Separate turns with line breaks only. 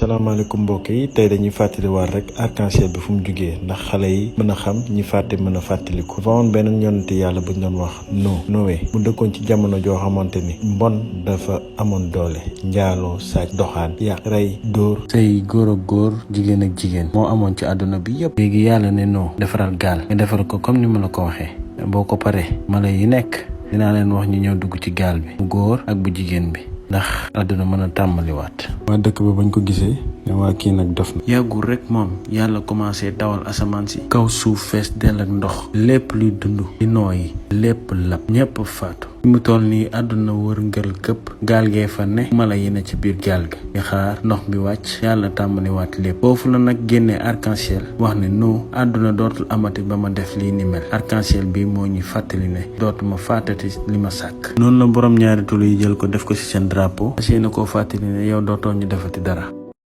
salaamaaleykum mbokk yi tey dañuy fàttaliwaat rek arc-en-ciel bi fu mu jugee ndax xale yi mën a xam ñi fàtte mën a fàttaliku. dafa amoon benn yonent yàlla bu ñu doon wax Noé mu dëkkoon ci jamono joo xamante ni mbon dafa amoon doole njaaloo sàcc doxaan yàq rey dóor
sëy góor ak góor jigéen ak jigéen moo amoon ci àdduna bi yëpp. léegi yàlla ne noo defaral gaal nga defar ko comme ni ma la ko waxee boo ko paree mala yi nekk dinaa leen wax ñu ñëw dugg ci gaal bi bu góor ak bu jigéen bi ndax àdduna mën a tàmbaliwaat.
waa dëkk ba bañ ko gisee ne waa kii nag dof na.
yàggul rek moom yàlla commencé dawal asamaan si kaw suuf fees dell ak ndox lépp luy dund di nooyi lépp lab ñépp faatu. fi mu toll nii àdduna wërngël këpp gaal gee fa ne mala yi ne ci biir gaal ga di xaar ndox bi wàcc yàlla tàmbaliwaat lépp. foofu la nag génnee arc-en-ciel wax ne non àdduna dootul amati ba ma def lii ni mel. arc-en-ciel bi moo ñuy fàttali ne dootuma fàttati li ma sàkk. noonu la borom ñaari tul yi jël ko def ko ci seen drapeau. fas yéene koo fàttali ne yow dootoo ñu defati dara.